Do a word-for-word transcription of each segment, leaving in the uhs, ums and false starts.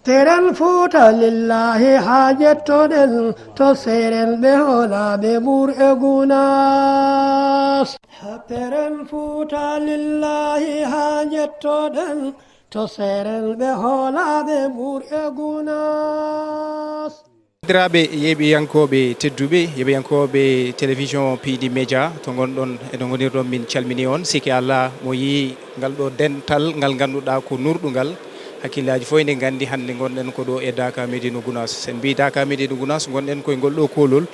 Seren Fuuta lillahi haa jettoɗen to seren ɓe hoolaaɓe Mbuur e Gunaas. Seren Fuuta lillahi haa jettoɗen to seren ɓe hoolaaɓe Mbuur e Gunaas. Banndiraaɓe yeeɓiyankooɓe tedduɓe, yeeɓiyankooɓe télévision P D Média, to ngonɗon e to ngonirɗon, min calminii on. Sikke alaa, mo yii ngal ɗo dental ngal ngannduɗaa ko nurɗungal, hakkillaaji fof ene nganndi hannde ngonɗen ko ɗo e Daaka Médina Gounass. So en mbii Daaka Médina Gounass, ngonɗen koye ngol ɗo koolol,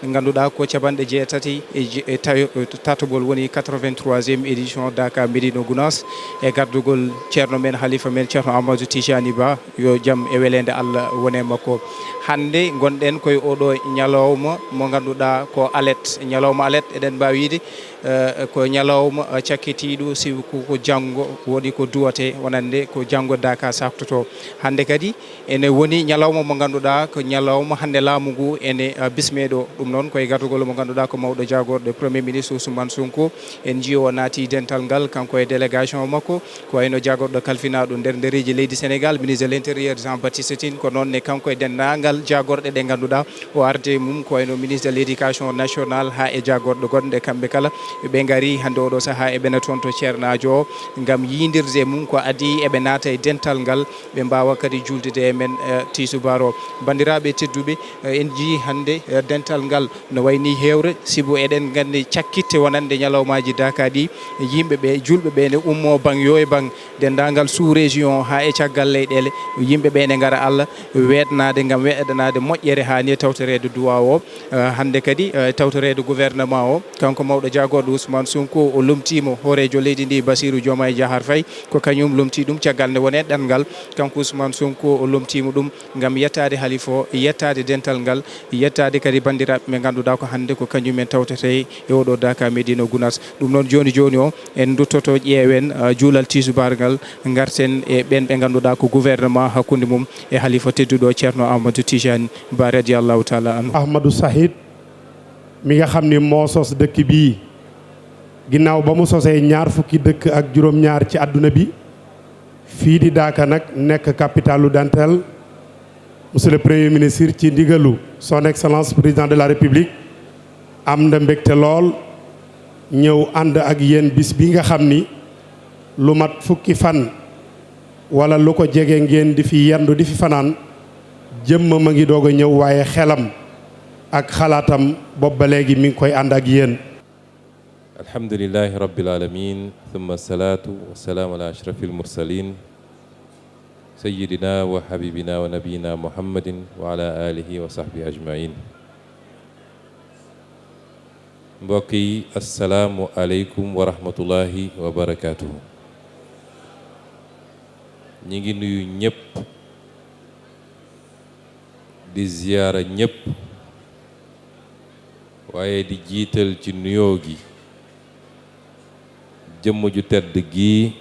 nde ngannduɗaa ko capanɗe jeetati e je-, e tayo-, e tataɓol, woni quatre-vingt-troisième édition Daaka Médina Gounass, e gardugol ceerno men, halifa men, ceerno Amadou Tijani Ba, yo jam e weleende Allah wone makko. Hannde ngonɗen koye oɗo ñalawma mo ngannduɗaa ko alet, ñalawma alet, eɗen mbaawi wiide, eh, ko ñalawma, eh, cakkitiiɗo, sibu ko, ko janngo woni ko duwate, wonande ko janngo Daaka saftoto. Hannde kadi ene woni ñalawma mo ngannduɗaa ko ñalawma hannde laamu ngu ene, eh, bismee ɗo. Ɗum noon koye gardugol mo ngannduɗaa ko mawɗo jaagorɗo, Premier Ministre Ousmane Sonko. En njiyii o naati dental ngal, kanko e délégation makko, ko wayno jaagorɗo kalfinaaɗo nder ndereeji leydi Sénégal, ministre de l'Intérieur Jean Baptiste Tine, ko noon ne kanko e denndaangal jaagorɗe ɗe ngannduɗaa o arde e mum, ko wayno ministre de l'Éducation nationale haa e jaagorɗe goɗɗe, kamɓe kala ɓe ngarii hannde oɗo sahaa eɓena toon to ceernaajo o ngam yiyndirde e mum ko adii eɓe naata e dental ngal, ɓe mbaawa kadi juuldude e men, eh, tiisubaar o. Banndiraaɓe tedduɓe, eh, en njiyii hannde, eh, dental ngal no wayi ni heewre, sibu eɗen nganndi cakkitte wonande ñalawmaaji Daaka ɗi, yimɓe ɓe, juulɓe ɓe ne ummoo baŋ yoo e baŋ, denndaangal sous-région o haa e caggal leyɗeele, yimɓe ɓe ne ngara Allah weeɗnaade ngam weeɗanaade moƴƴere haa ni e tawtoreede duwaaw o. Eh, hannde kadi, eh, tawtoreede gouvernement o, kanko mawɗo jaagorɗo Ousmane Sonko, o lomtiima hooreejo leydi ndi Bassirou Diomaye Diakhar Faye, ko kañum lomtii ɗum caggal nde woni e ɗanngal, kanko Ousmane Sonko o lomtiima ɗum ngam yettaade halifa o, yettaade dental ngal, yettaade kadi banndiraaɓe ɓe ngannduɗaa ko hannde ko kañum en tawtete e oɗo Daaka Médina Gounass. Ɗum noon jooni jooni o, en nduttoto ƴeewen, ah, juulal tiisubaar ngal, ngarten e ɓeen ɓe ngannduɗaa ko gouvernement hakkunde mum e halifa tedduɗo ceerno Amadou Tijani Ba radiyallahu taala anhu. Ahmadou Sahid, mi nga xam ni moo sos dëkk bii, ginnaaw ba mu sosee ñaar fukki dëkk ak juróom-ñaar ci àdduna bi, fii di Daaka nag nekk capitalu Dantel. Monsieur le Premier Ministre, ci ndigalu Son Excellence Président de la République, am na mbégte lool ñëw ànd ak yéen bis bi nga xam ni lu mat fukki fan wala lu ko jege ngeen di fi yendu, di fi fanaan. Jëmm ma ngi doog a ñëw, waaye xelam ak xalaatam bopp ba léegi mi ngi koy ànd ak yéen. الحمد لله رب العالمين، ثم الصلاة والسلام على أشرف المرسلين، سيدنا وحبيبنا ونبينا محمد وعلى آله وصحبه أجمعين. Mbokk yi, assalaamu aleykum wa rahmatullahi wa barakaatuhu. Ñi ngi nuyu ñépp, di ziyaara ñépp, waaye di jiital ci nuyoo gi jëmm ju tedd gi,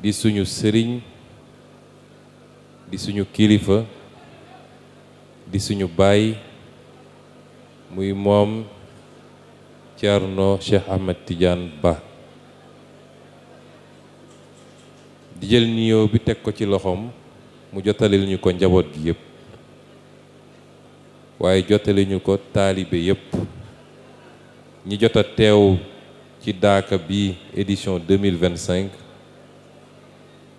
di suñu sëriñ, di suñu kilifa, di suñu baay, muy moom Ceerno Cheikh Ahmed Tidiane Ba. Di jël nuyoo bi teg ko ci loxoom, mu jottalil ñu ko njaboot gi yépp, waaye jottali ñu ko taalibe yépp, ñi jot a teew ci Daaka bi édition deux mille vingt-cinq,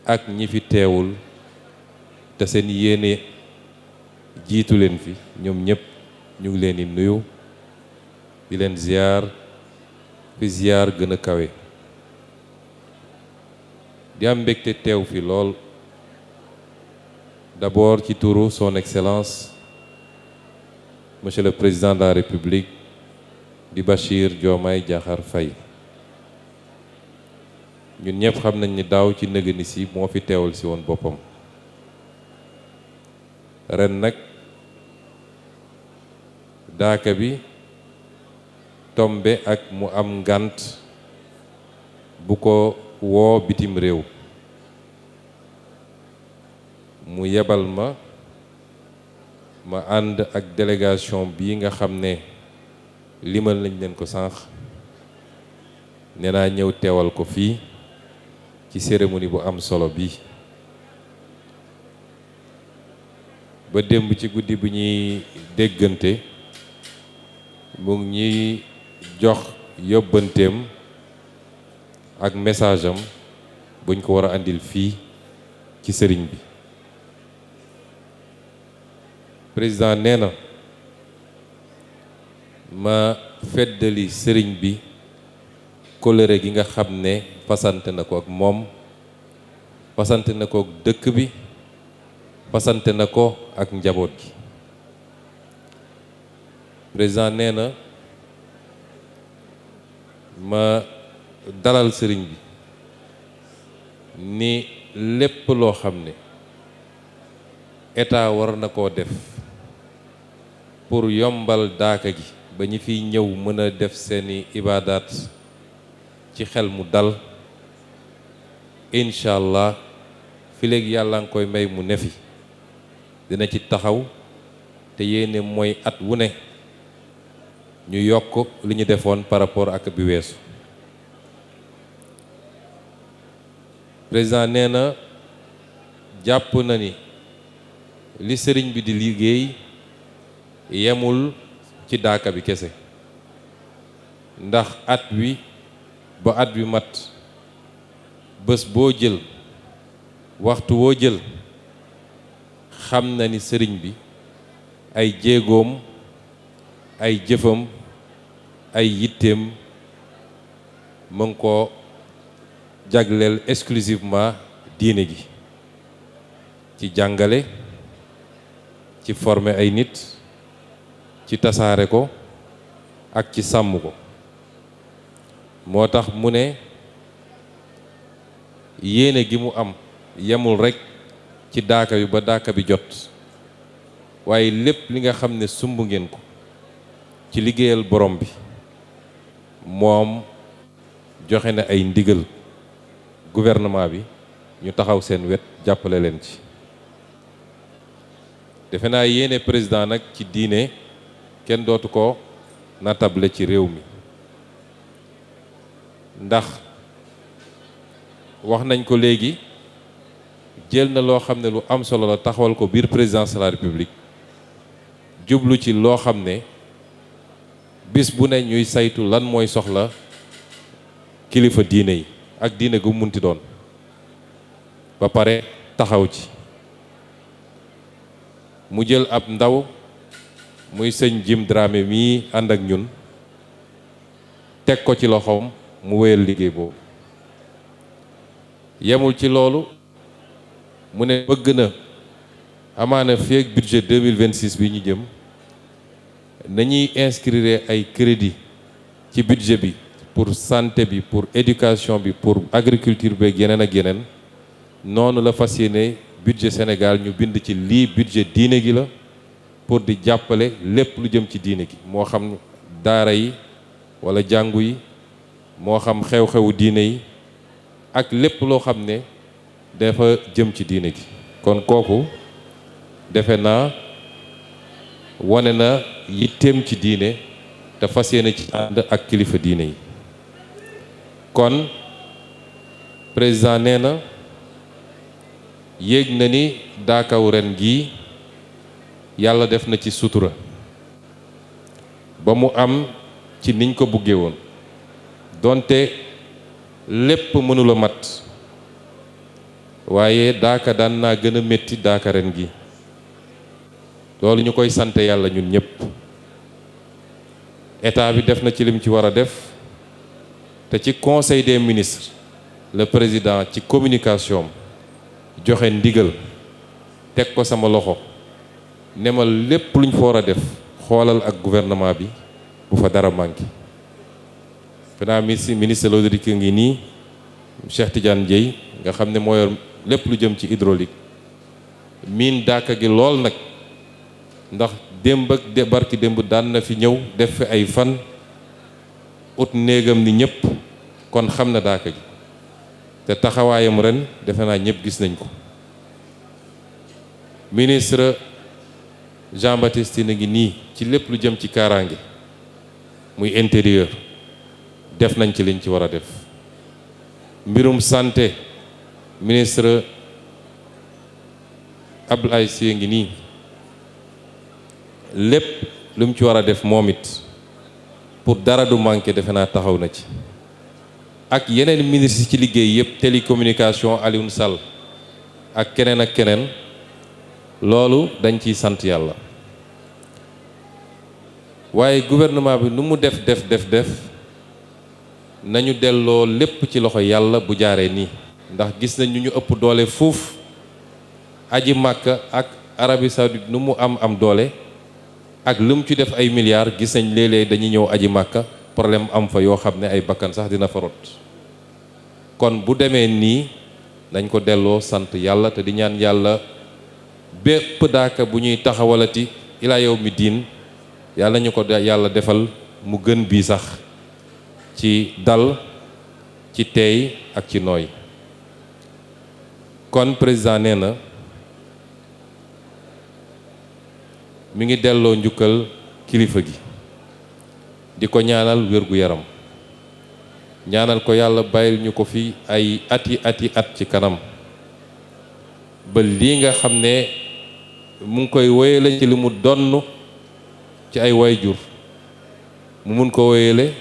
ak ñi fi teewul te seen yéene jiitu leen fi. Ñoom ñépp ñu ngi leen di nuyu, di leen ziyaar fi ziyaar gën a kawe. Di am mbégte teew fi lool, d'abord ci turu Son Excellence Monsieur le Président de la République, di Bachir Diomaye Diakhar Faye. Ñun ñépp xam nañ ni daaw ci nëgëni si moo fi teewal si woon boppam. Ren nag, Daaka bi tombe ak mu am ngànt bu ko woo bitim réew. Mu yebal ma, ma ànd ak délégation bi nga xam ne limal nañ leen ko sànq. Nee naa ñëw teewal ko fii ci cérémonie bu am solo bi. Ba démb ci guddi bu ñuy déggante, mu ngi ñuy jox yóbbanteem ak message am buñ ko war a andil fii ci sëriñ bi. Président nee na ma feddali sëriñ bi kóllëre gi nga xam ne fasante na ko ak moom, fasante na ko ak dëkk bi, fasante na ko ak njaboot gi. Président nee na ma dalal sëriñ bi ni lépp loo xam ne état war na koo def pour yombal daaka gi ba ñi fiy ñëw mën a def seeni ibaadaat ci xel mu dal, incha allah, fi léegi yàlla nga koy may mu ne fi, dina ci taxaw. Te yéene mooy at wu ne ñu yokk li ñu defoon par rapport ak bi weesu. Président nee na jàpp na ni li sëriñ bi di liggéey yemul ci daaka bi kese, ndax at wi ba at wi mat, bés boo jël, waxtu woo jël, xam na ni sëriñ bi ay jéegoom, ay jëfam, ay yitteem mu ngi ko jagleel exclusivement diine gi, ci jàngale, ci former ay nit, ci tasaare ko ak ci sàmm ko. Moo tax mu ne yéene gi mu am yemul rekk ci daaka bi ba daaka bi jot, waaye lépp li nga xam ne sumb ngeen ko ci liggéeyal borom bi, moom joxe na ay ndigal gouvernement bi ñu taxaw seen wet, jàppale leen ci. Defe naa yéene président nag ci diine kenn dootu ko natable ci réew mi, ndax wax nañ ko léegi, jël na loo xam ne lu am solo la, taxawal ko biir présidence de la République, jublu ci loo xam ne bis bu ne ñuy saytu lan mooy soxla kilifa diine yi ak diine gu munti doon, ba pare taxaw ci. Mu jël ab ndaw, muy sëñ Jim Dramé mii ànd ak ñun, teg ko ci loxoom, mu wéyal liggéey boobu. Yemul ci loolu, mu ne bëgg na, amaana fii ak budget deux mille vingt-six bi ñu jëm, nañuy inscrire ay crédit ci budget bi pour santé bi, pour éducation bi, pour agriculture beeg yeneen ak yeneen. Noonu la fas yéene budget Sénégal ñu bind ci lii budget diine gi la, pour di jàppale lépp lu jëm ci diine gi, moo xam daara yi wala jàngu yi, moo xam xew-xewu diine yi, ak lépp loo xam ne dafa jëm ci diine gi. Kon kooku, defe naa, wane na yitteem ci diine te fas yéene ci ànd ak kilifa diine yi. Kon président nee na yéeg na ni daakaw ren gii, Yàlla def na ci sutura ba mu am ci niñ ko buggee woon, donte lépp mënula mat, waaye daaka daan naa gën a métti daaka ren gi. Loolu ñu koy sant Yàlla ñun ñépp. État bi def na ci lim ci war a def, te ci conseil des ministres, le président ci communication am joxe ndigal, teg ko sama loxo, ne ma lépp luñ fa war a def, xoolal ak gouvernement bi, bu fa dara manqué. Xanaa ministre, ministre Lodorik ngi nii, Cheikh Tidiane Dieye, nga xam ne moo yor lépp lu jëm ci hydraulique, miin daaka gi lool nag, ndax démb ak de-, barki démb daan na fi ñëw, def fi ay fan, ut néegam ni ñépp, kon xam na daaka gi. Te taxawaayam ren, defe naa ñépp gis nañ ko. Ministre Jean Baptiste Tine ngi nii, ci lépp lu jëm ci kaaraange, muy intérieur, def nañ ci liñ ci war a def. Mbirum santé, ministre Abdoulaye Sy ngi nii, Lépp lu mu ci war a def moom it, pour dara du manqué, defe naa taxaw na ci. Ak yeneen ministre ci liggéey yépp, télécommunication, Alioune Sall, ak keneen ak keneen, loolu dañ ciy sant Yàlla. Waaye gouvernement bi, nu mu def, def, def, def, nañu delloo lépp ci loxo Yàlla bu jaaree nii. Ndax gis nañ ñu ñu ëpp doole fuuf. Aji Màkka ak Arabie Saoudite, nu mu am am doole, ak lu mu ci def ay milliards, gis nañ léeg-léeg dañuy ñëw aji Màkka, problème am fa yoo xam ne ay bakkan sax dina fa rot. Kon bu demee nii, nañ ko delloo sant Yàlla, te di ñaan Yàlla bépp daaka bu ñuy taxawalati ilaa yawmi diin, Yàlla ñu ko de-, Yàlla defal mu gën bii sax, ci dal, ci teey ak ci nooy. Kon président nee na mi ngi delloo njukkal kilifa gi, di ko ñaanal wér gu yaram, ñaanal ko Yàlla bàyyil ñu ko fi ay ati ati at ci kanam, ba lii nga xam ne mu ngi koy wéyale ci li mu donn ci ay wayjur, mu mun ko wéyale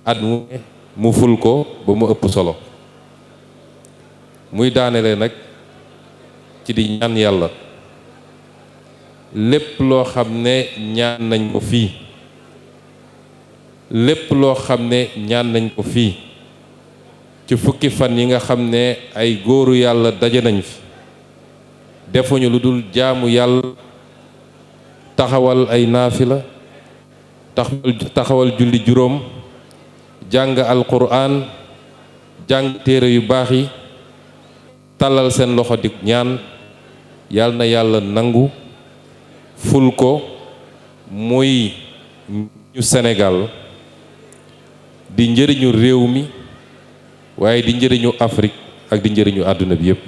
at mu ne, mu ful ko ba mu ëpp solo. Muy daanele nag ci di ñaan Yàlla, lépp loo xam ne ñaan nañ ko fii, lépp loo xam ne ñaan nañ ko fii, ci fukki fan yi nga xam ne ay góoru Yàlla daje nañ fi, defuñu lu dul jaamu Yàlla, taxawal ay naafila, taxawal, taxawal julli juróom, jàng Alquraan, jàng téere yu baax yi, tàllal seen loxo di ñaan, Yàlla na Yàlla nangu, ful ko, muy ñu Sénégal, di njëriñu réew mi, waaye di njëriñu Afrique ak di njëriñu àdduna bi yépp.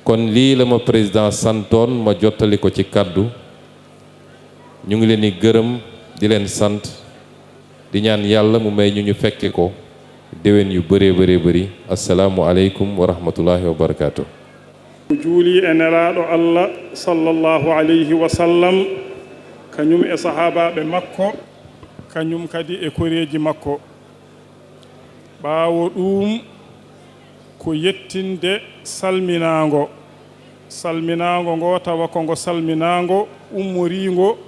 Kon lii la ma président santoon, ma jottali ko ci kàddu. Ñu ngi leen di gërëm, di leen sant, di ñaan Yàlla mu may ñu, ñu fekke ko déwén yu bëree bëree bëri. Assalaamu aleykum wa rahmatullahi wa barakaatu. O juuli e Nelaaɗo Allah, sallallahu alayhi wa sallam, kañum e sahaabaaɓe makko, kañum kadi e koreeji makko. Ɓaawo ɗuum, ko yettinde salminaango, salminaango ngo, tawa ko ngo salminaango ummoriingo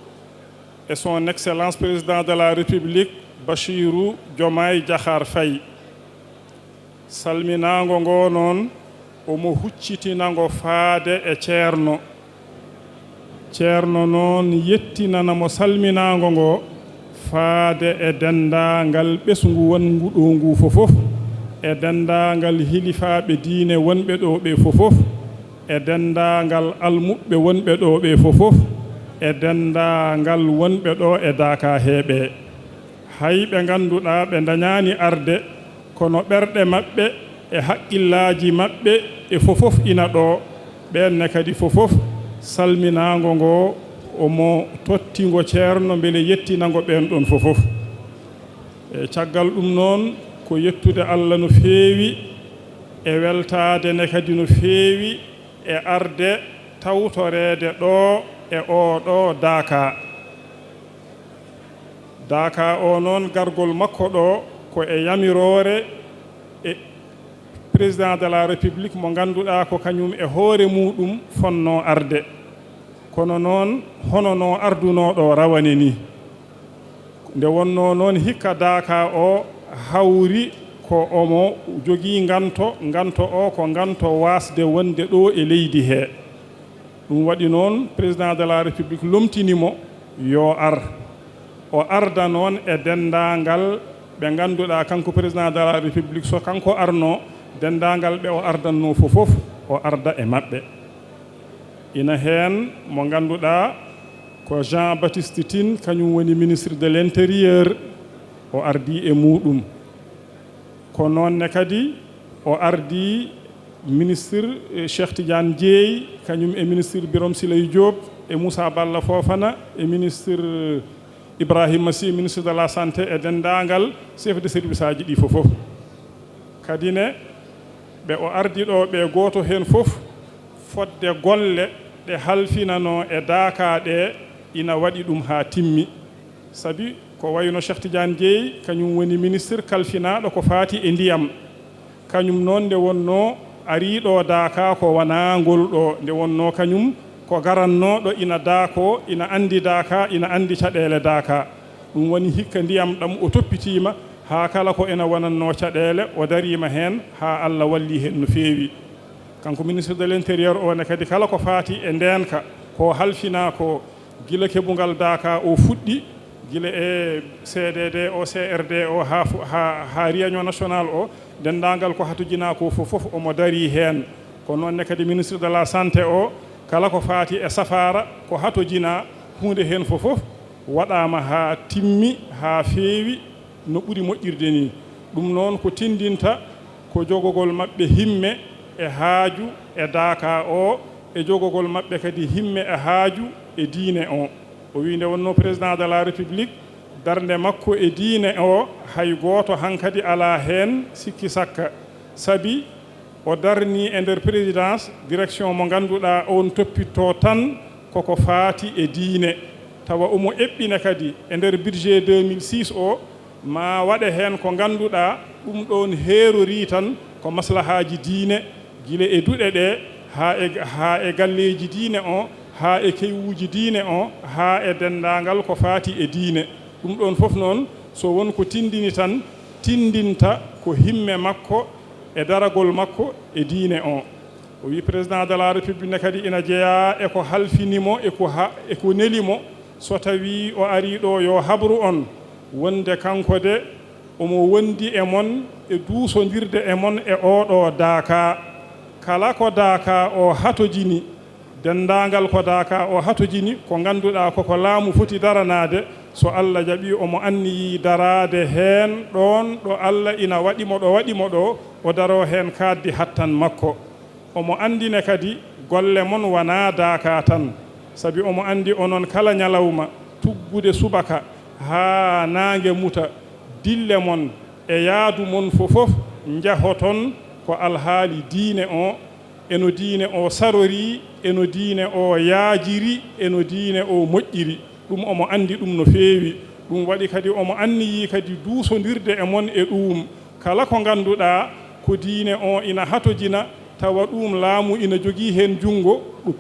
e son excellence président de la République, Bassirou Diomaye Diakhar Faye. Salminaango ngo noon, omo huccitina ngo faade e ceerno. Ceerno noon yettinana mo salminaango ngo faade e denndaangal ɓesngu wonngu ɗo ngu fofof, e denndaangal hilifaaɓe diine wonɓe ɗo ɓee fofof, e denndaangal almuɓɓe wonɓe ɗo ɓee fofof, e denndaangal wonɓe ɗo e Daakaa hee ɓee. Hay ɓe ngannduɗaa ɓe ndañaani arde, kono ɓerɗe maɓɓe e haqqillaaji maɓɓe e fofof ina ɗo, ɓeen ne kadi fofof, salminaango ngo omo totti ngo ceerno mbele yettina ngo ɓeen ɗoon fofof. E caggal ɗum noon, ko yettude Allah no feewi, e weltaade ne kadi no feewi e arde tawtoreede ɗo e oo ɗo Daakaa. Daakaa o noon, gargol makko ɗo ko e yamiroore e Président de la République mo ngannduɗaa ko kañum e hoore muuɗum fonnoo arde. Kono noon, hono no ardunoo ɗo rawane nii. Nde wonnoo noon hikka Daakaa o hawri ko omo jogii nganto, nganto o ko nganto waasde wonde ɗo e leydi hee. Ɗum waɗi noon, Président de la République lomtini mo yo ar. O arda noon e denndaangal ɓe ngannduɗaa, kanko Président de la République, so kanko arnoo, denndaangal ɓe o ardannoo fofof, o arda e maɓɓe. Ina heen mo ngannduɗaa ko Jean Baptiste Tine, kañum woni ministre de l'Intérieur, o ardii e muuɗum. Ko noon ne kadi o ardii ministre, eh, Cheikh Tidiane Dièye, kañum e ministre Birame Souleye Diop, e Moussa Balla Fofana, e ministre Ibrahima Sy, ministre de la Santé, e denndaangal chef de service aji ɗi fofof. Kadi ne, ɓe o ardi ɗo ɓe, gooto heen fof, fodde golle ɗe halfinanoo e Daakaa ɗe, ina waɗi ɗum haa timmi. Sabi ko wayno Cheikh Tidiane Dièye, kañum woni ministre kalfinaaɗo ko faati e ndiyam. Kañum noon nde wonnoo arii ɗo Daaka ko wonaa ngol ɗo, nde wonnoo kañum ko garannooɗo ina Daaka, ina anndi Daaka, ina anndi caɗeele Daaka. Ɗum woni hikka ndiyam ɗam o toppitiima haa kala ko ina wonannoo caɗeele, o dariima heen haa Allah walli heen no feewi. Kanko ministre de l'intérieur o ne kadi kala ko faati e ndeenka ko halfinaa ko, gila keɓungal Daaka o fuɗɗi, gila e C D D o, C R D o, haa fu-, haa, haa réunion national o, denndaangal ko hatojinaa ko fof, fof omo darii heen. Ko noon ne kadi ministre de la santé o, kala ko faati e safaara ko hatojinaa, huunde heen fof, fof waɗaama haa timmi, haa feewi, no ɓuri moƴƴirde nii. Ɗum noon ko tinndinta ko jogogol maɓɓe himme e haaju e Daaka o, e jogogol maɓɓe kadi himme e haaju e diine o. O wii nde wonnoo président de la République, darnde makko e diine o, hay gooto hankadi alaa heen sikki sakka. Sabi o darnii e nder présidence direction mo ngannduɗaa oon toppitto tan koko faati e diine. Tawa omo eɓɓina kadi e nder budget deux mille six o, ma waɗe heen ko ngannduɗaa ɗum ɗoon heerorii tan ko maslahaaji diine, gila e duɗe ɗe, haa e, haa e galleeji diine o, haa e kewuuji diine o, haa e denndaangal ko faati e diine. Ɗum ɗoon fof noon, so won ko tinndini tan, tinndinta ko himme makko e daragol makko e diine o. O wii président de la République ne kadi ina jeyaa e ko halfini mo, e ko ha-, e ko neli mo, so tawii o arii ɗo yo habru on, wonde kanko de omo wondi e mon e duusondirde e mon e oɗo Daaka. Kala ko Daaka o hatojini, denndaangal ko Daaka o hatojini, ko ngannduɗaa koko laamu foti daranaade, so Allah jaɓii omo anniyii daraade heen ɗoon ɗo Allah ina waɗi mo ɗo, waɗi mo ɗo, o daroo heen kaaddi hattan makko. Omo anndi ne kadi golle mon wonaa Daaka tan, sabi omo anndi onon kala ñalawma, tuggude subaka haa naange muta, dille mon e yahdu mon fof, fof njahoton ko alhaali diine o, e no diine o sarorii, e no diine o yaajiri, e no diine o moƴƴiri. Ɗum omo anndi ɗum no feewi. Ɗum waɗi kadi omo anniyii kadi duusondirde e mon e ɗuum. Kala ko ngannduɗaa ko diine o ina hatojina, tawa ɗuum laamu ina jogii heen junngo, ɗum,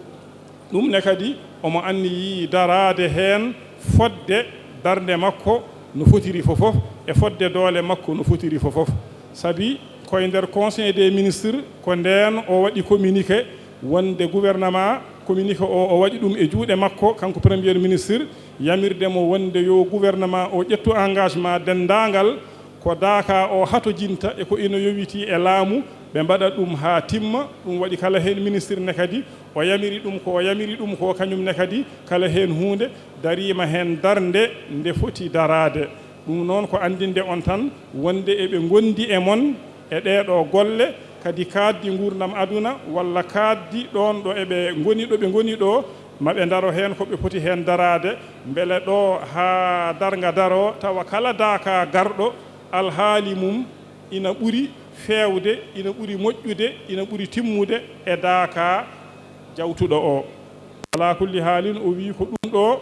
ɗum ne kadi omo anniyii daraade heen fodde darnde makko no fotiri fof fof, e fodde doole makko no fotiri fof fof. Sabi ko e nder Conseil des ministres, ko ndeen o waɗi communiqué wonde gouvernement, communiqué o, o waɗi ɗum e juuɗe makko, kanko Premier ministre, yamirde mo wonde yo gouvernement o ƴettu engagement denndaangal ko Daaka o hatojinta e ko ina yowitii e laamu, ɓe mbaɗa ɗum haa timma. Ɗum waɗi kala heen ministre ne kadi o yamiri ɗum ko, o yamiri ɗum ko, kañum ne kadi kala heen huunde dariima heen darnde nde foti daraade. Ɗum noon ko anndinde on tan wonde eɓe ngondi e mon e ɗee ɗoo golle, kadi kaaddi nguurndam aduna walla kaaddi ɗoon ɗo eɓe ngoni, ɗo ɓe ngoni ɗo, ma ɓe ndaro heen ko ɓe poti heen daraade, mbele ɗo haa darnga daroo, tawa kala Daaka garɗo, alhaali mum ina ɓuri feewde, ina ɓuri moƴƴude, ina ɓuri timmude e Daaka jawtuɗo o. Alaa kulli haalin, o wii ko ɗum ɗo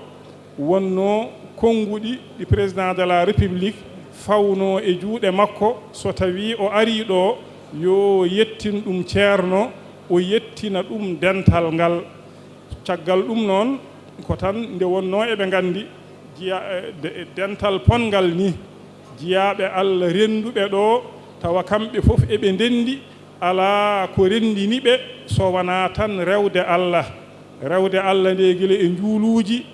wonnoo konnguɗi ɗi Président de la République fawnoo e juuɗe makko, so tawii o arii ɗo, yo yettin ɗum Ceerno, o yettina ɗum dental ngal. Caggal ɗum noon, ko tan nde wonnoo eɓe nganndi, jiya-, e, de-, dental ponngal ni, jiyaaɓe Allah rennduɓe ɗo, tawa kamɓe fof eɓe ndenndi, alaa ko renndini ɓe so wonaa tan rewde Allah. Rewde Allah nde gila e njuuluuji,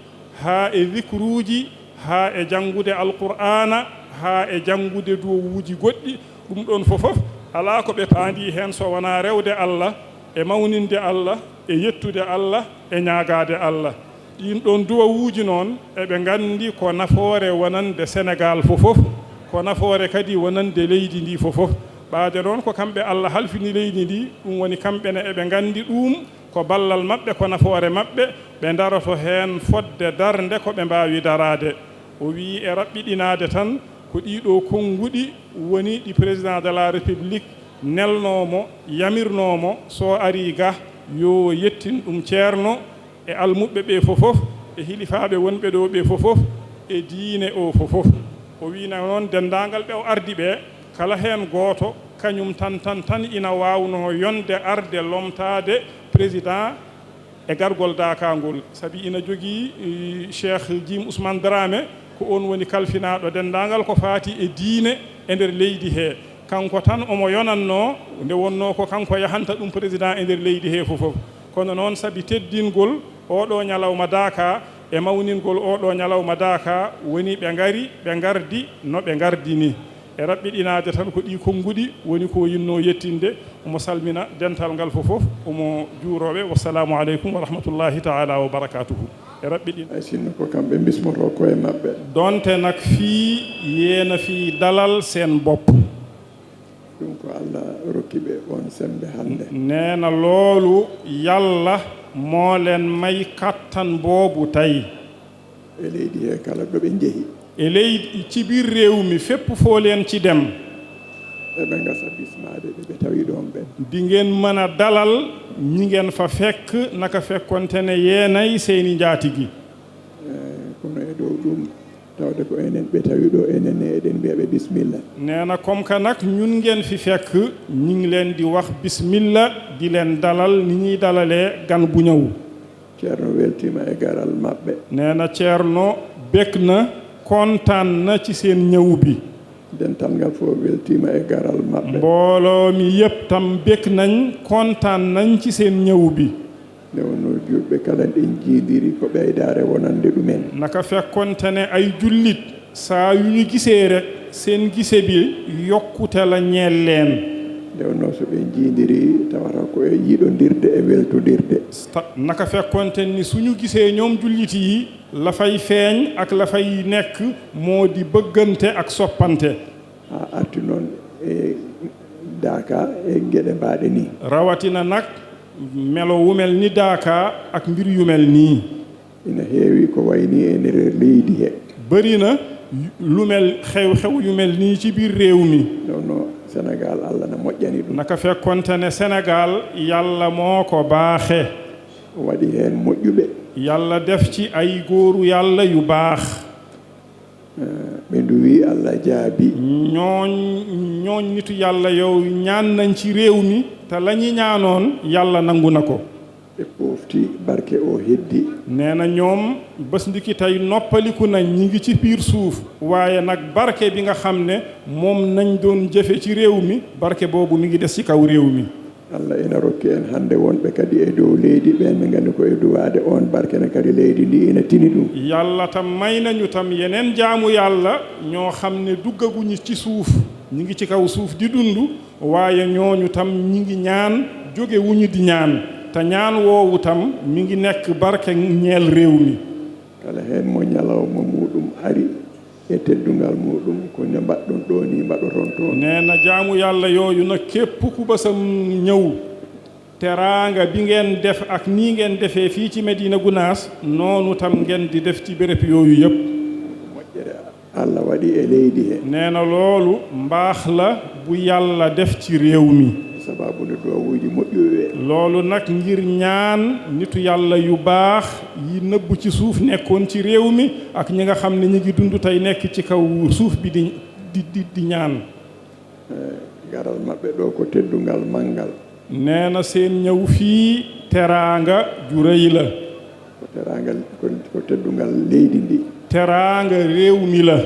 haa e zikruuji, haa e janngude Alqur'aana, haa e janngude duwawuuji goɗɗi. Ɗum ɗoon fof fof, alaa ko ɓe paandii heen so wonaa rewde Allah, e mawninde Allah, e yettude Allah, e ñaagaade Allah. Ɗiin ɗoon duwawuuji noon, eɓe nganndi ko nafoore wonande Senegaal fof fof, ko nafoore kadi wonande leydi ndi fof fof. Ɓaade noon ko kamɓe Allah halfini leydi ndi, ɗum woni kamɓe ne eɓe nganndi ɗum ko ballal maɓɓe, ko nafoore maɓɓe, ɓe ndaroto heen fodde darnde ko ɓe mbaawi daraade. O wii e raɓɓiɗinaade tan ko ɗiiɗoo konnguɗi woni ɗi Président de la République nelnoo mo, yamirnoo mo, so arii ga, yo yettin ɗum Ceerno e almuɓɓe ɓe fof fof, E hilifaaɓe wonɓe ɗo ɓe fofof, e diine o fofof. O wiina noon denndaangal ɓe o ardi ɓe, kala heen gooto, kañum tan, tan, tan ina waawnoo yonde arde lomtaade président e gargol Daaka ngol. Sabi ina jogii, eh, Cheikh Jim Ousmane Dramé, ko oon woni kalfinaaɗo denndaangal ko faati e diine e nder leydi he. Kanko tan omo yonannoo, nde wonnoo ko kanko yahanta ɗum président e nder leydi he fofof. Kono noon, sabi teddingol oɗo ñalawma Daaka e mawningol oɗo ñalawma Daaka, woni ɓe ngari, ɓe ngardi no ɓe ngardi ni. E raɓɓiɗinaade tan ko ɗi konnguɗi woni ko yinnoo yettinde. Omo salmina dental ngal fofof, omo juuroo ɓe. Wassalamu aleykum wa rahmatullahi taala wa barakatuhu. E raɓɓiɗin- Ay sinno ko kamɓe mbismotoo koye maɓɓe. Donte nak fii yeena fii dalal seen bopp. Ɗum ko Allah rokki ɓe oon semmbe hannde. Neena loolu Yalla moo leen may kattan boobu tey. E leydi he kala ɗo ɓe njehi. E leydi, ci biir réew mi, fépp foo leen ci dem. Eɓe ngasa bismaade ɓe ɓe tawi ɗoon ɓen. Di ngeen mën a dalal ñi ngeen fa fekk, naka fekkonte ne yeenay seeni njaatigi. Eh, kono e dow ɗum, tawde ko enen ɓe tawi ɗo, enen ne eɗen mbiya ɓe bismilla. Neena, comme que nak ñun ngeen fi fekk, ñi ngi leen di wax bismilla, di leen dalal ni ñuy dalalee gan bu ñëw. Ceerno weltiima e garal maɓɓe. Neena, Ceerno bég na, kontaan na ci seen ñëw bi. Dental ngal fof weltiima e garal maɓɓe. Mbooloo mi yépp tam bég nañ, kontaan nañ ci seen ñëw bi. Nde wonnoo juulɓe kala ɗen jiidiri ko ɓeydaare wonande ɗumen. Naka fekkonte ne ay jullit, saa yu ñu gisee rek, seen gise bi yokkute la ñeel leen. Nde wonnoo so ɓe jiidiri, tawata ko e yiɗondirde e weltondirde. Ta-, naka fekkonte ni suñu gisee ñoom jullit yi, la fay feeñ ak la fay nekk moo di bëggante ak soppante. Haa arti noon e Daaka e geɗe mbaaɗe nii. Rawatina nak melo wu mel ni Daaka ak mbir yu mel nii. Ina heewi ko wayi nii e nder leydi he. Bari na lu mel, xew-xew yu mel nii ci biir réew mi. Nde wonnoo Senegaal, Allah na moƴƴani ɗum. Naka fekkonte ne Senegaal, Yalla moo ko baaxe. O waɗi heen moƴƴuɓe. Yalla def ci ay góoru Yalla yu baax. Eh, ɓe nduwii, Allah jaabii. Ñooñ, ñooñ nitu Yalla yow ñaan nañ ci réew mi, te la ñi ñaanoon, Yalla nangu na ko. Ɓe poofti, barke o heddi. Neena ñoom, bés ndiki tey noppaliku nañ, ñi ngi ci biir suuf. Waaye nak barke bi nga xam ne moom nañ doon jëfe ci réew mi, barke boobu mi ngi des ci kaw réew mi. Allah ina rokki en hannde wonɓe kadi e dow leydi ɓeen, ɓe nganndi ko e duwaade oon barke ne kadi leydi ndi ina tini ɗum. Yalla tam may nañu tam yeneen jaamu Yalla ñoo xam ne duggaguñu ci suuf, ñi ngi ci kaw suuf di dundu, waaye ñooñu tam ñi ngi ñaan jóge wuñu di ñaan, te ñaan woowu tam mi ngi nekk barke ñeel réew mi. Kala heen mo ñalawma muuɗum ari e teddungal muuɗum, ko ne mbaɗɗon ɗoo nii mbaɗoton toon. Neena jaamu Yalla yooyu na képp ku bésam ñëw, teraanga bi ngeen def ak nii ngeen defee fii ci Medina Gunaas, noonu tam ngeen di def ci béréb yooyu yépp. Moƴƴere Allah waɗi e leydi he. Neena loolu mbaax la bu Yalla def ci réew mi. Sabaabu nde duwawuuji moƴƴuɓe ɓe. Loolu nak ngir ñaan nitu Yalla yu baax yi nëbbu ci suuf nekkoon ci réew mi ak ñi nga xam ne ñi ngi dundu tey nekk ci kaw suuf bi di, di, di, di ñaan. Eh, garal maɓɓe ɗo ko teddungal manngal. Neena seen ñëw fii teraanga ju rëy la. Ko teraanga, ko, ko teddungal leydi ndi. Teraanga réew mi la.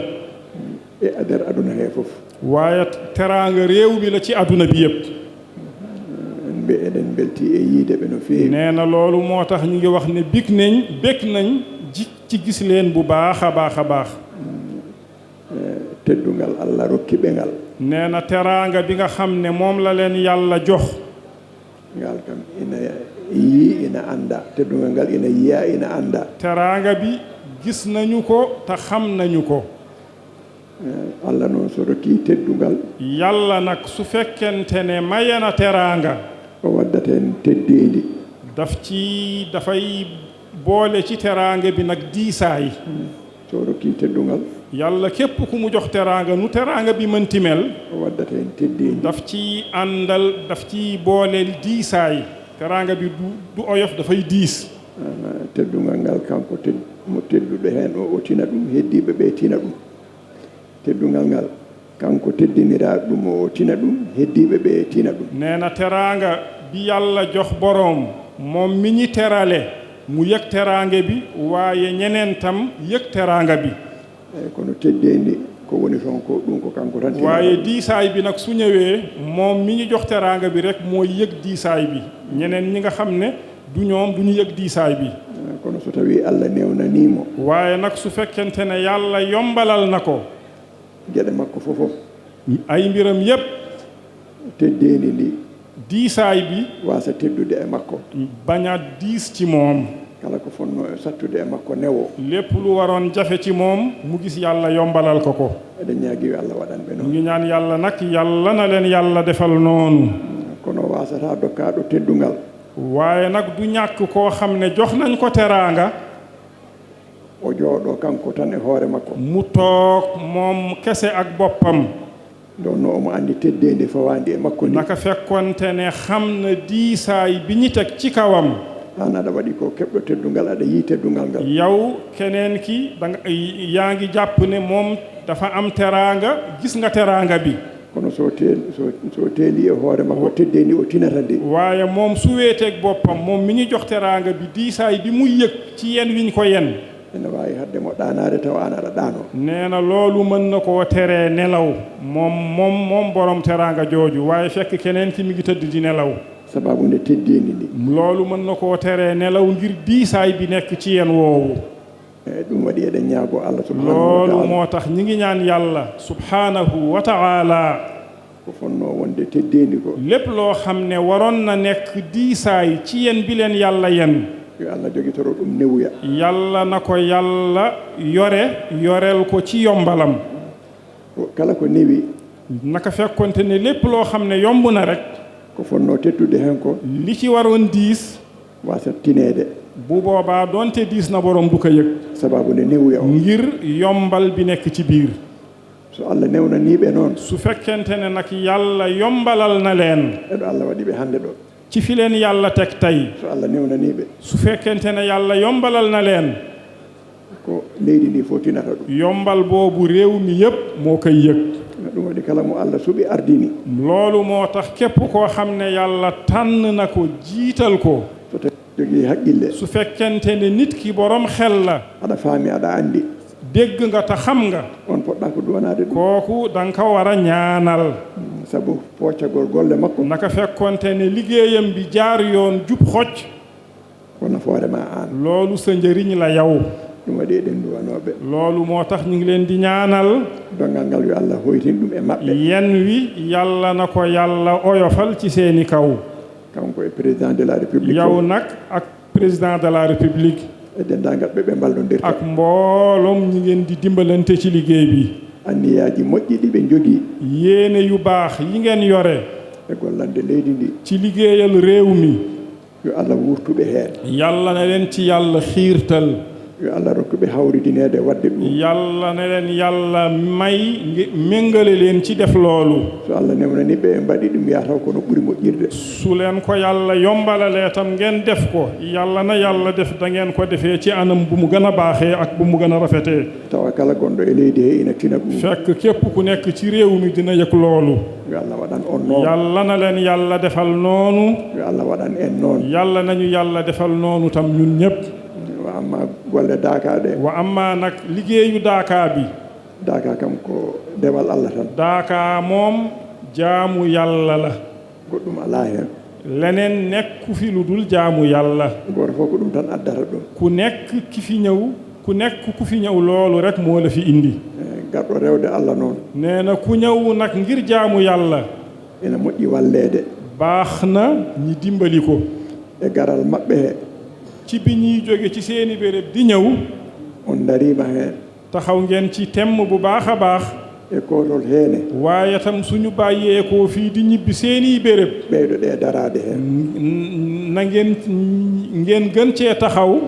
E nder aduna he fof. Waaye teraanga réew mi la ci aduna bi yépp. Mbe-, eɗen mbelti e yiide ɓe no feewi. Neena loolu moo tax ñu ngi wax ne bég nañ, bég nañ ji-, ci gis leen bu baax a baax a baax. Eh, teddungal Allah rokki ɓe ngal. Neena teraanga bi nga xam ne moom la leen Yalla jox. Ngal kam ina yii, ina annda. Teddungal ngal ina yiya, ina annda. Teraanga bi gis nañu ko, te xam nañu ko. Eh, Allah noon so rokki teddungal. Yalla nak su fekkente ne mayana teraanga. O waddat heen teddeendi. Daf ci, dafay boole ci teraanga bi nak diisaay. Hmm. So rokki teddungal. Yalla képp ku mu jox teraanga, nu teraanga bi mënti mel. O waddat heen teddeendi. Daf ci àndal, daf ci boole diisaay. Teraanga bi du, du oyof, dafay diis. Ana Teddungal ngal, kanko ted-, mo tedduɗo heen o, o tina ɗum, heddiiɓe ɓe tina ɗum. Teddungal ngal, kanko teddiniraaɗo ɗum o, o tina ɗum, heddiiɓe ɓe tina ɗum. Neena teraanga bi Yalla jox boroom, moom mi ñi terale, mu yëg teraanga bi, waaye ñeneen tam yëg teraanga bi. Eey, kono teddeendi ko woni toon ko, ɗum ko kanko tan tinata. Waaye diisaay bi nag su ñëwee, moom mi ñu jox teraanga bi rek mooy yëg diisaay bi. Ñeneen ñi nga xam ne du ñoom, du ñu yëg diisaay bi. Eey, kono so tawii Alla newnanii mo. Waaye nag su fekkente ne Yàlla yombalal na ko. Geɗe makko fof fof. Ay mbiram yépp. Teddeendi ndi. Diisaay bi. Waasa teddude e makko. Bañ a diis ci moom. Kala ko fonnoo e sattude e makko newo. Lépp lu waroon jafe ci moom, mu gis Yàlla yombalal ko ko. Eɗen ñaagi yo Alla waɗan ɓe noon. Mu ngi ñaan Yàlla nag, Yàlla na leen Yàlla defal noonu. Kono waasataa dokkaaɗo teddungal. Waaye nag du ñàkk koo xam ne jox nañ ko teraanga. O jooɗoo kanko tan e hoore makko. Mu toog moom kese ak boppam. Nde wonnoo omo anndi teddeendi fawaandi e makko ndi. Naka fekkonte ne xam na diisaay bi ñi teg ci kawam. Aan aɗa waɗi ko keɓɗo teddungal, aɗa yii teddungal ngal. Yow keneen ki, da nga, yaa ngi jàpp ne moom dafa am teraanga, gis nga teraanga bi. Kono so teel-, so, so teeli e hoore makko teddeendi o tinata ndi. Waaye moom su weeteeg boppam, moom mi ñu jox teraanga bi, diisaay bi mu yëg ci yen wiñ ko yen. Ene waawi haɗde mo ɗaanaade tawa aan aɗa ɗaanoo. Nee na loolu mën na koo teree nelaw, moom, moom, moom borom teraanga jooju, waaye fekk keneen ki mi ngi tëdd di nelaw. Sababu nde teddeendi ndi. Loolu mën na koo teree nelaw ngir diisaay bi nekk ci yen woowu. E ɗum waɗi eɗen ñaagoo Alla subhanahu wa ta'ala. Loolu moo tax ñi ngi ñaan Yàlla subhanahu wa ta'ala. Ko fonnoo wonde teddeendi ko. Lépp loo xam ne waroon na nekk diisaay ci yen bi leen Yàlla yen. Yo Alla jogitoro ɗum newuya. Yàlla na ko Yàlla yore, yoreel ko ci yombalam. Ko kala ko newi. Naka fekkonte ne lépp loo xam ne yomb na rek. Ko fonnoo teddude heen ko. Li ci waroon diis. Waasa tineede. Bu boobaa doonte diis na borom du ko yëg. Sababu nde newuya o. Ngir yombal bi nekk ci biir. So Alla newnanii ɓe noon. Su fekkente ne nag Yàlla yombalal na leen. E ɗo Alla waɗi ɓe hannde ɗo. Ci fi leen Yàlla teg tey. So Alla newnanii ɓe. Su fekkente ne Yàlla yombalal na leen. Ko leydi ndi fof tinata ɗum. Yombal boobu réew mi yépp moo koy yëg. Ɗum waɗi kala mo Alla suɓi ardini. Loolu moo tax képp koo xam ne Yàlla tànn na ko jiital ko. So tawii jogii haqqille. Su fekkente ne nit ki borom xel la. Aɗa faami, aɗa anndi. Dégg nga te xam nga. On poɗɗaa ko duwanaade ɗum. Kooku da nga ko war a ñaanal. Sabu pooccagol golle makko. Naka fekkonte ne liggéeyam bi jaar yoon jub xocc. Ko nafoore ma aan. Loolu sa njëriñ la yow. Ɗum waɗi eɗen duwanoo ɓe. Loolu moo tax ñu ngi leen di ñaanal. Donngal ngal yo Alla hoytin ɗum e maɓɓe. Yen wi Yàlla na ko Yàlla oyofal ci seeni kaw. Kanko e président de la République. Yow nag ak président de la République. E denndaangal ɓe ɓe mballondirta. Ak mbooloom ñi ngeen di dimbalante ci liggéey bi. Anniyaaji moƴƴi ɗi ɓe njogii. Yéene yu baax yi ngeen yore. E gollande leydi ndi. Ci liggéeyal réew mi. Yo Alla wuurtu ɓe heen. Yàlla na leen ci Yàlla xiirtal. Yo Alla rokku ɓe hawridineede waɗde ɗum. Yàlla na leen Yàlla may nge-, méngale leen ci def loolu. So Alla newnanii ɓe, ɓe mbaɗi ɗum, yaa taw ko no ɓuri moƴƴirde. Su leen ko Yàlla yombalalee tam ngeen def ko, Yàlla na Yàlla def da ngeen ko defee ci anam bu mu gën a baaxee ak bu mu gën a rafetee. Tawa kala gonɗo e leydi he ina tina ɗum. Fekk képp ku nekk ci réew mi dina yëg loolu. Yo Alla waɗan on noon. Yàlla na leen Yàlla defal noonu. Yo Alla waɗan en noon. Yàlla nañu Yàlla defal noonu tam ñun ñépp. Wa amma golle daaka ɗe. Wa amma nag liggéeyu daaka bi. Daaka kam ko dewal Alla tan. Daaka moom jaamu Yàlla la. Goɗɗum alaa heen. Leneen nekku fi lu dul jaamu Yàlla. Gooto fof ko ɗum tan addata ɗum. Ku nekk ki fi ñëw, ku nekk ku fi ñëw loolu rek moo la fi indi. Eh, garɗo rewde Alla noon. Nee na ku ñëw nag ngir jaamu Yàlla. Ina moƴƴi walleede. Baax na ñi dimbali ko. E garal maɓɓe he. Ci bi ñuy jóge ci seeni béréb di ñëw. On ndariima heen. Taxaw ngeen ci temm bu baax a baax. E kootol heene. Waaye tam suñu bàyyee ko fii di ñibbi seeni béréb. Ɓeydo ɗe daraade heen. N-, n-, na ngeen, ngeen gën cee taxaw.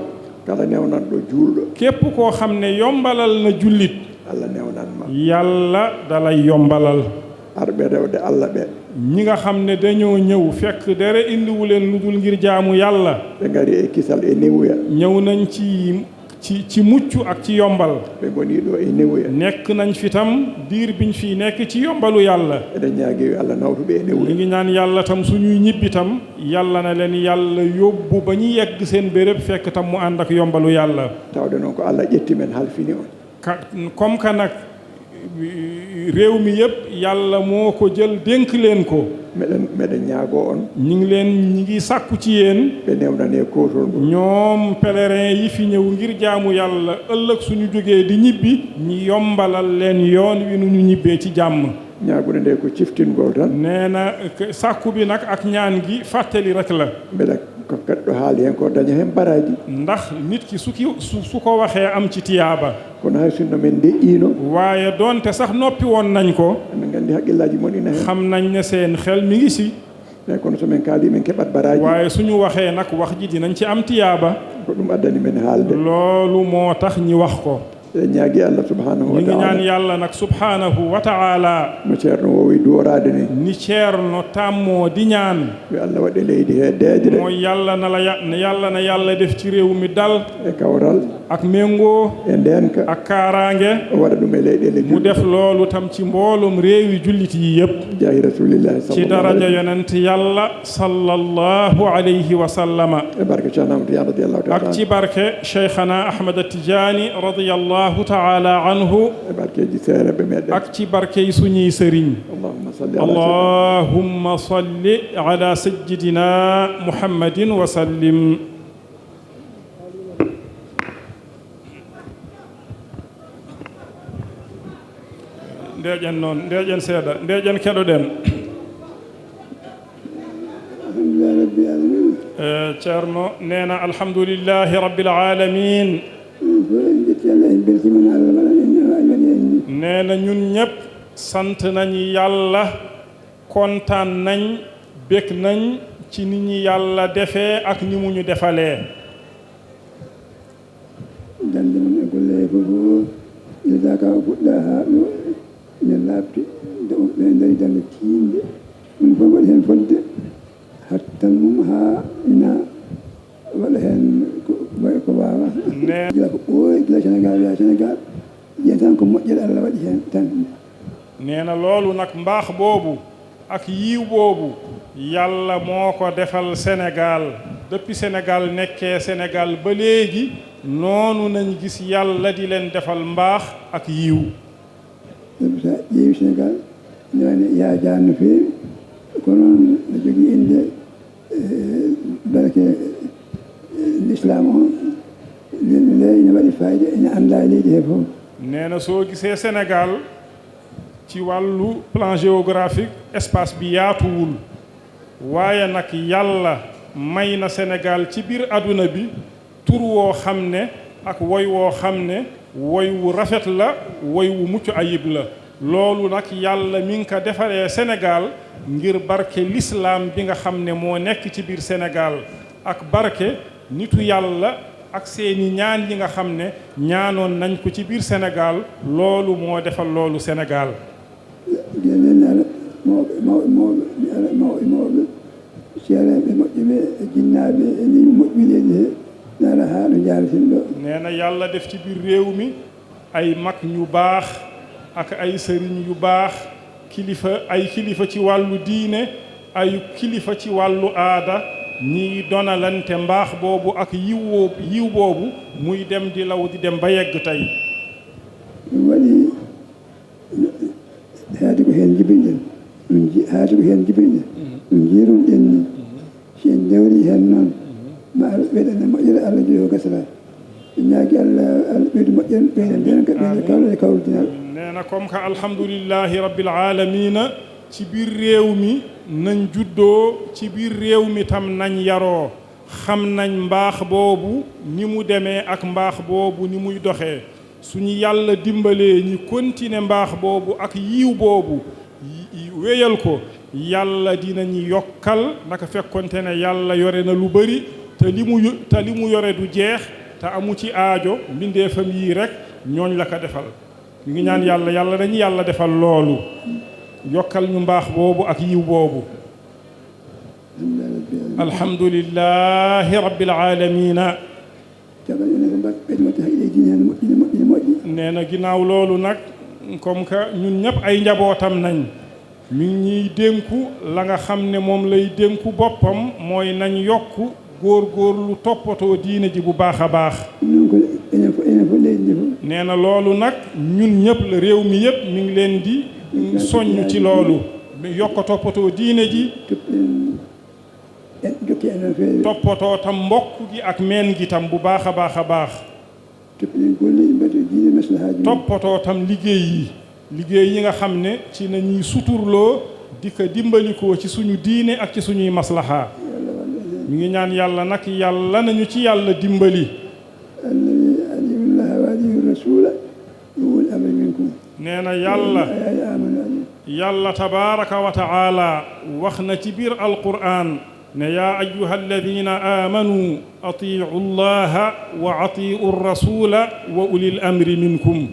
Kala newnanɗo juulɗo. Képp koo xam ne yombalal na jullit. Alla newnan ma. Yàlla da lay yombalal. Arɓe rewde Allah ɓe. Ñi nga xam ne dañoo ñëw fekk dara indiwu leen lu dul ngir jaamu Yàlla. Ɓe ngari e kisal e newuya. Ñëw nañ ci ci ci mucc ak ci yombal. Ɓe ngoni ɗo e newuya. Nekk nañ fi tam diir biñ fi nekk ci yombalu Yàlla. Eɗen ñaagi yo Allah nawtu ɓe e Ñu newuya. Ngi ñaan Yàlla tam suñuy ñibbi tam Yàlla na leen Yàlla yóbbu ba ñu yegg seen béréb fekk tam mu ànd ak yombalu Yàlla. Tawde noon ko Allah ƴetti men halfini on. Ka comme que nag réew mi yépp Yàlla moo ko jël dénk leen ko. Meɗen meɗen ñaagoo on. Ñi ngi leen ñi ngi sàkku ci yéen. Ɓe newnanee kootol ngol. Ñoom pèlerin yi fi ñëw ngir jaamu Yàlla ëllëg suñu jógee di ñibbi ñi yombalal leen yoon wi nu ñu ñibbee ci jàmm. Ñaagude nde ko ciftingol tan. Nee na sàkku bi nag ak ñaan gi fàttali rek la. Mbeɗa ko kaɗɗo haali heen ko daña heen baraaji. Ndax nit ki su ki su su ko waxee am ci tiyaaba. Kono hay sinno men ndeƴƴiino. Waaye doonte sax noppi woon nañ ko. Emin nganndi haqqillaaji mon ina heen. Xam nañ ne seen xel mi ngi si. Mais kono so men kaali men keɓat baraaji. Waaye suñu waxee nag wax ji dinañ ci am tiyaaba. Ko ɗum addani men haalde. Loolu moo tax ñi wax ko. Eɗen ñaagi Allah subhanahu Ñu wa ngi ñaan taala. Yàlla nag subhanahu wa ta'ala. No ceerno woowi duworaade ni. Ni ceerno tàmmoo di ñaan. Yo Allah waɗe leydi he deeƴre. Mooy Yàlla na la ya Yàlla na Yàlla def ci réew mi dal. E kawral. Ak méngoo. E ndeenka. Ak kaaraange. O waɗa ɗum e leyɗeele Mu def loolu tam ci mbooloom réewi jullit yi yépp. Jaahi rasulillahi Ci sallallahu daraja alayhi. Yonent Yàlla sallallahu alayhi wa sallama. E barke Ceerno Amadou Tidiane radiyallahu taala Ak anhu. Ci barke Cheikhana Ahmad Tidiane radiyallahu ta'ala anhu. E barkeeji seereeɓe meɗen. Ak ci barke yi suñuy sëriñ. Allahumma salli ala Allahumma salli ala sayyidina Muhammadin wa sallim. Ndeeƴen noon, ndeeƴen seeɗa, ndeeƴen keɗoɗen. Alhamdulillahi rabbil alamin. Eh, Ceerno nee na alhamdulillahi rabbil alamin. Ɗum ko en njetti Allah, en mbeltiima no Allah waɗani en, waɗani en ni. Nee na ñun ñépp sant nañ Yàlla, kontaan nañ, bég nañ ci ni ñu Yàlla defee ak ni mu ñu defalee. Dañde mum e golle he fof, nde daaka o fuɗɗa haa ɗo ene laaɓti, ɓe ndaari dañde tiiɗnde, ɗum fof waɗi heen fodde, hattan mum haa ina waɗa heen ko ko waawa. Ne- Gila ko ɓooyi, gila Senegaal yaa Senegaal, yiya tan ko moƴƴere Allah waɗi heen tan. Nee na loolu nag mbaax boobu ak yiw boobu Yàlla moo ko defal Senegaal. Depuis Senegaal nekkee Senegaal ba léegi noonu nañ gis Yàlla di leen defal mbaax ak yiw. Sabu so a ƴeewi Senegaal, newani yaajaani no feewi, kono noon no jogii innde, eh, barke, eh, l'islam o, nde ina waɗi fayida, ina anndaa e leydi he fof. Nee na soo gisee Senegaal ci wàllu plan géographique espace bi yaatuwul, waaye nag Yàlla may na Senegaal ci biir àdduna bi tur woo xam ne ak woy woo xam ne woy wu rafet la, woy wu mucc ayib la. Loolu nag Yàlla mi ngi ko defaree Senegaal ngir barke lislaam bi nga xam ne moo nekk ci biir Senegaal ak barke nitu Yàlla ak seeni ñaan yi nga xam ne ñaanoon nañ ko ci biir Senegaal. Loolu moo defal loolu Senegaal. Gila nene ara mawɓe, mawɓe, mawɓe, mi ara mawɓe, mawɓe, ceereenɓe moƴƴuɓe, e jinnaaɓe, e yimɓe moƴƴuɓe leydi he, mi ara haa ɗo njaaraten ɗo. Nee na Yàlla def ci biir réew mi ay mag ñu baax ak ay sëriñ yu baax, kilifa, ay kilifa ci wàllu diine, ay kilifa ci wàllu aada, ñiy donalante mbaax boobu ak yiw woo-, yiw boobu muy dem di law di dem ba yegg tey. Ɗum waɗi haade ko heen njibinɗen, ɗum ji-, haade ko heen njibinɗen, ɗum njiirunoɗen ni. Si en ndewri heen noon, ma Allah ɓeydan en moƴƴere, Allah jeyi ko gasata. En ñaagi Allah, Allah ɓeydu moƴƴere, ɓeyda ndeenka, ɓeyda kawral e kawral diinal. Nee na comme que alhamdulillahi rabbil alamina, ci biir réew mi nañ juddoo, ci biir réew mi tam nañ yaroo, xam nañ mbaax boobu ni mu demee ak mbaax boobu ni muy doxee. Suñu Yàlla dimbalee ñi continuer mbaax boobu ak yiw boobu, yi-, yi-, wéyal ko, Yàlla dinañu yokkal, naka fekkonte ne Yàlla yore na lu bari, te li mu yo-, te li mu yore du jeex, te amu ci aajo, mbindeefam yii rek, ñooñ la ko defal. Ñu ngi ñaan Yàlla, Yàlla nañu Yàlla defal loolu. yokkal ñu mbaax boobu ak yiw boobu. Alhamdulillahi rabbil aalamiina. Nee na ginnaaw loolu nag, comme que ñun ñëpp ay njabootam nañ, mi ngi ñuy dénku la nga xam ne moom lay dénku boppam, mooy nañ yokk góorgóorlu toppatoo diine ji bu baax a baax. Nee na loolu nag, ñun ñëpp la, réew mi yëpp mi ngi leen di soññ ci loolu. Yokk toppatoo diine ji, toppatoo tam mbokk gi ak meen gi tam bu baax a baax a baax. Toppatoo tam liggéey yi, liggéey yi nga xam ne ci nañuy suturloo, di ko dimbalikoo ci suñu diine ak ci suñuy maslaha. Mi ngi ñaan Yàlla nag, Yàlla nañu ci Yàlla dimbali. الذي أطيعوا الله وأطيعوا الرسول وأولي الأمر منكم. Nee na Yàlla, يا أيها الذين آمنوا أطيعوا. Yàlla tabaaraka wa ta'aala wax na ci biir Alquraan ne, يا أيها الذين آمنوا أطيعوا الله وأطيعوا الرسول وأولي الأمر منكم.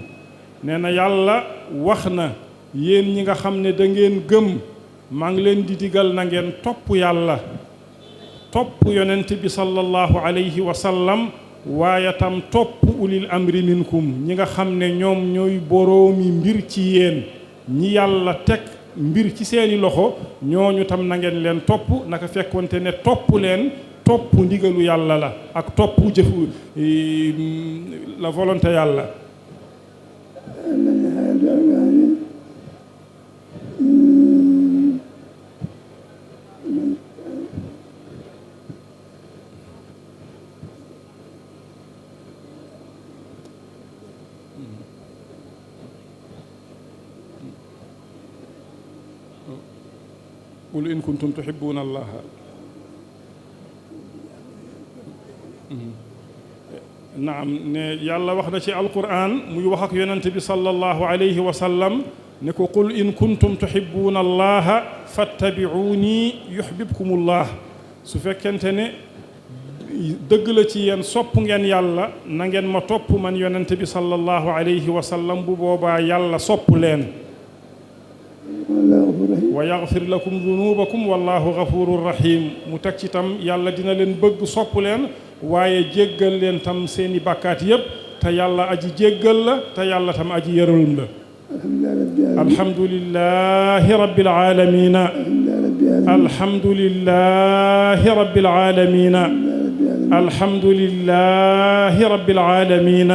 Nee na Yàlla wax na, yéen ñi nga xam ne da ngeen gëm, maa ngi leen di digal na ngeen topp Yàlla, topp Yonent bi sallallahu alayhi wa sallam, waaye tam topp ulil amri minkum, ñi nga xam ne ñoom ñooy boroomi mbir ci yéen, ñi Yàlla teg mbir ci seeni loxo, ñooñu tam na ngeen leen topp, naka fekkonte ne topp leen, topp ndigalu Yàlla la, ak topp jëfu, eh, la volonté Yàlla. قل إن كنتم تحبون الله. Naam, ne Yàlla wax na ci Alquraan, muy wax ak Yonent bi sallallahu alayhi wa sallam, ne ko, قل إن كنتم تحبون الله فاتبعوني يحببكم الله. Su fekkente ne dëgg la ci yéen, sopp ngeen Yàlla, na ngeen ma topp man Yonent bi sallallahu alayhi wa sallam, bu boobaa Yàlla sopp leen. ويغفر لكم ذنوبكم والله غفور رحيم. Mu teg ci tam, Yàlla dina leen bëgg, sopp leen, waaye jéggal leen tam seeni bàkkaat yépp, te Yàlla aji jéggal la, te Yàlla tam aji yërëm la. الحمد لله رب العالمين. الحمد لله رب العالمين. الحمد لله رب العالمين.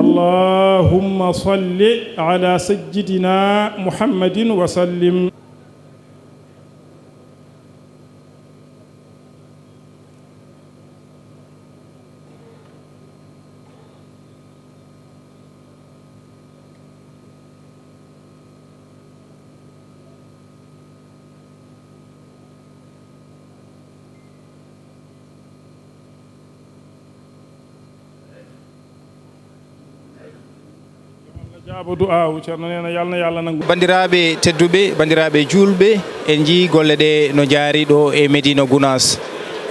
اللهم صل على سيدنا محمد وسلم. Jaabo du'aawu, Ceerno nee na Yàlla na Yàlla nangu. Banndiraaɓe tedduɓe, banndiraaɓe juulɓe, en njii golle ɗe no njaari ɗo e Medina Gounass.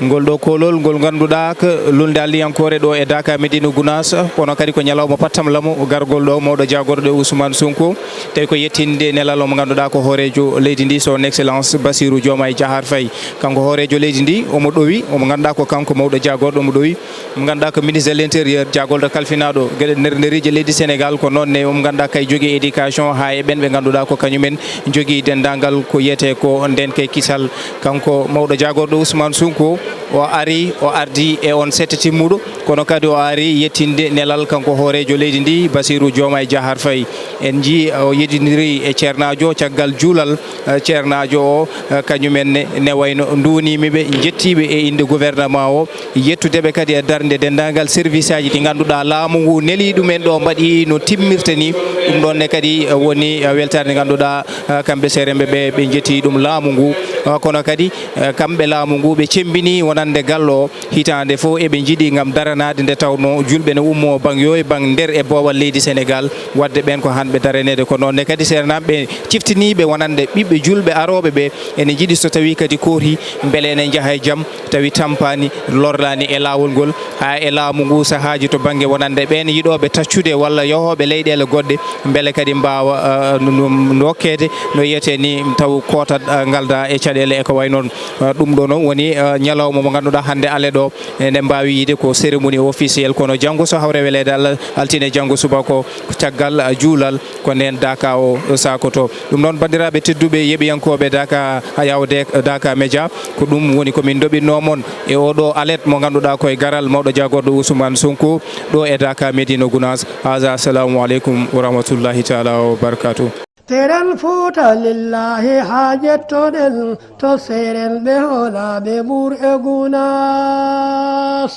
Ngol ɗo koolol ngol ngannduɗaa ko lulnde Alliyankoore ɗo e Daaka Medina Gounass, kono kadi ko ñalawma pattam lamo gargol ɗo mawɗo jaagorɗo Ousmane Sonko, tawi ko yettinde nelal mo ngannduɗaa ko hooreejo leydi ndi, son excellence Bassirou Diomaye Diakhar Faye. Kanko hooreejo leydi ndi, omo ɗowi, omo ngannduɗaa ko kanko mawɗo jaagorɗo, omo ɗowi. Mo ngannduɗaa ko ministre de l'intérieur, jaagorɗo kalfinaaɗo geɗe nder, nderiije leydi Sénégal, ko noon ne mo ngannduɗaa kay jogii éducation haa e ɓen ɓe ngannduɗaa ko kañumen jogii denndaangal ko wiyetee ko ndeen kay kisal. Kanko mawɗo jaagorɗo Ousmane Sonko, o ari, o ardi e on sette timmuɗo, kono kadi o ari yettinde nelal kanko hooreejo leydi ndi, Bassirou Diomaye Diakhar Faye. En njii o yeddindiri e ceernaajo caggal juulal, eh, ceernaajo o, eh, kañumen ne, ne wayno nduuniimi ɓe, njettii ɓe e innde gouvernement o, yettude ɓe kadi e darnde denndaangal service aji ɗi ngannduɗaa laamu ngu nelii ɗumen ɗo, mbaɗi no timmirta ni. Ɗum ɗoon ne kadi, eh, woni, eh, weltaare nde ngannduɗaa, eh, kamɓe seeremɓe ɓe, ɓe njettii ɗum laamu ngu. Uh, kono kadi, uh, kamɓe laamu ngu, ɓe cemmbini wonande gallo o hitaande fof eɓe njiɗi ngam daranaade nde tawnoo juulɓe ne ummoo baŋ yoo e baŋ nder e boowal leydi Senegaal. Waɗde ɓeen ko hanɓe daraneede ko noon ne kadi, seernaaɓe ciftiniiɓe wonande ɓiɓɓe juulɓe arooɓe ɓe ene njiɗi so tawii kadi koorhi mbele ene njaha e jam, tawi tampaani, lorlaani e laawol ngol, haa e laamu ngu sahaaji to bannge wonande ɓeen yiɗooɓe taccude walla yahooɓe leyɗeele goɗɗe, mbele kadi mbaawa, uh, no, no, no wokkeede no wiyetee ni, taw kootal, uh, ngaldaa e caɗeele e ko wayi noon. Uh, ɗum ɗo noon woni, uh, ñalawma mo ngannduɗaa hannde ale ɗo, e nde mbaawi yiyde ko cérémonie officielle, kono janngo so hawre weleede Allah, altine janngo subaka o, caggal, uh, juulal, ko ndeen daaka o sakoto. Ɗum noon, banndiraaɓe tedduɓe, yeɓiyankooɓe daaka, Hayaw de-, Daaka Média, ko ɗum woni ko min ndoɓitnoo mon e oo ɗoo alet mo ngannduɗaa ko e garal mawɗo jaagorɗo Ousmane Sonko ɗo e Daaka Médina Gounass. Haza, assalamu aleykum wa rahmatullahi taala wa barakatuh. Teren Fuuta lillahi haa jettoɗen to seeren ɓe hoolaaɓe Mbuur e Gunaas.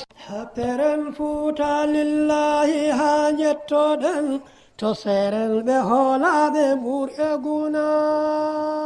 Teren Fuuta lillahi haa jettoɗen to seeren ɓe hoolaaɓe Mbuur e Gunaas.